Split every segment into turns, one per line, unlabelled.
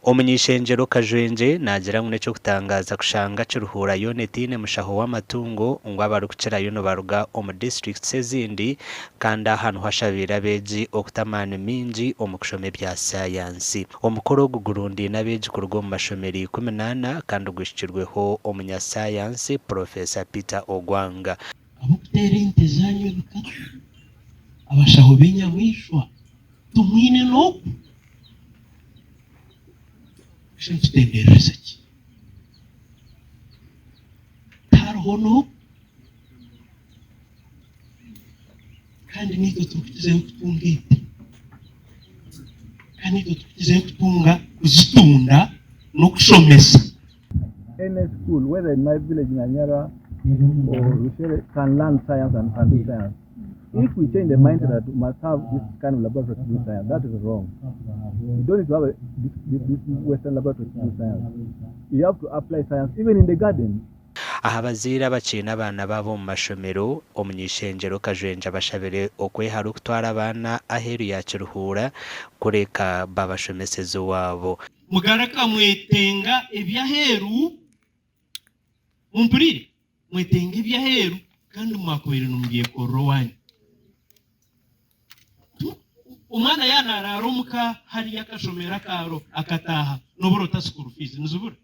Omuny'eishengyero Kajwengye naagira ngu n'eky'okutangaaza kushanga Kiruhura yoona etaine mushaho w'amatungo ngu abarikukirayo nibaruga omu disiturikiti ezindi kandi aha niho ashabiire abeegi okuta amaani maingi omu kushoma ebya saayansi. Omukoro ogu gurundaine abeegi kuruga omu mashomero 14 kandi guhikirweho omunyasaayansi Purofeesa Peter Ogwang.
Ab'okuteera ente zaanyu ebikatu, abashaho b'enyamaishwa tumwine n'ogu? Shi nitutenderereza ki? Tihariho n'ogu? Kandi naitwe turikukizayo kutunga ente, kandi naitwe turikukizayo kutunga kuzitunda n'okushomesa.
Any school whether in my village Nanyara or Rushere can learn science and can do science. If we change the mindset that we must have this kind of laboratory to do science, that is wrong. You don't need to have a, this, this, this Western laboratory to do science. You have to apply science even in the garden.
Aha bazaire abakiine abaana baabo omu mashomero, Omuny'eishengyero Kajwengye abashabire okwehara okutwara abaana aheeru ya Kiruhura kureka babashomeseze owaabo.
Mugaruka mwetenga eby'aheeru, mumpurire, mwetenga eby'aheeru kandi mwakubaire nimubyekorera owaanyu. Omwana yaaba naaraara omuka hariya akashomero akaaro akataaha noobura ota school fees nizibura?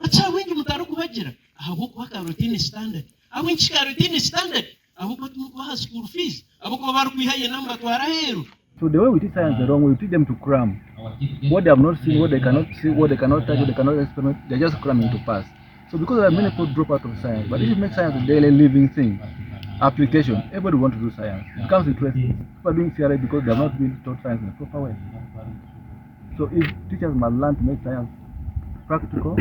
Hati ahabw'enki mutarikubagira? Ahabw'okuba akaaro taine standard. Ahabw'enki kaaro taine standard? Ahabw'okuba timurikubaha school fees, ahabw'okuba barikwiha yena mubatwara aheeru.
So the way we teach science the wrong way, we teach them to cram. What they have not seen, what they cannot see, what they cannot touch, what they cannot experiment, they're just cramming to pass. So because there are many people drop out of science, but if you make science a daily living thing, application, everybody want to do science. It becomes interesting. People are doing theory because they have not been taught science in a proper way. So if teachers must learn to make science practical,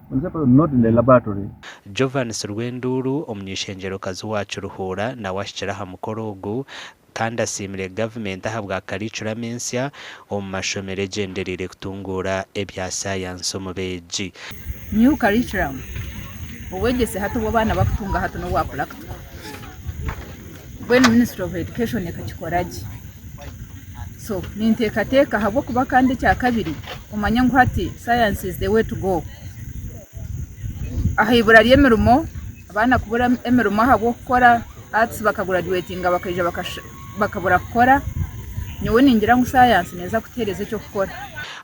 when say not in the laboratory.
Jovanis Rwenduru, omuny'eishengyerokazi wa Kiruhura nawe ahikire aha mukoro ogu kandi asiimire gavumenti ahabwa karicuramu ensya omu mashomero egyendereire kutunguura ebya saayansi omu beegi.
New curriculum, obwegyese hati obu abaana bakutunga hati n'obwa practical. Mbwenu ministry of education ekakikora gye. So ninteekateeka ahabw'okuba kandi ekyakabiri omanye ngu hati science is the way to go. Aha ibura ry'emirimo, abaana kubura emirimo ahabw'okukora arts bakaguraduwetinga bakaija bakabura kukora, nyowe ningira ngu science neeza kutuheereza eky'okukora.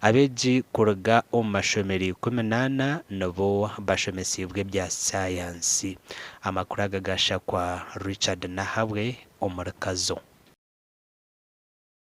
Abeegi kuruga omu mashomero 14 nibo bashomesiibwe ebya saayansi. Amakuru aga gashakwa Richard Nahabwe omuri Kazo.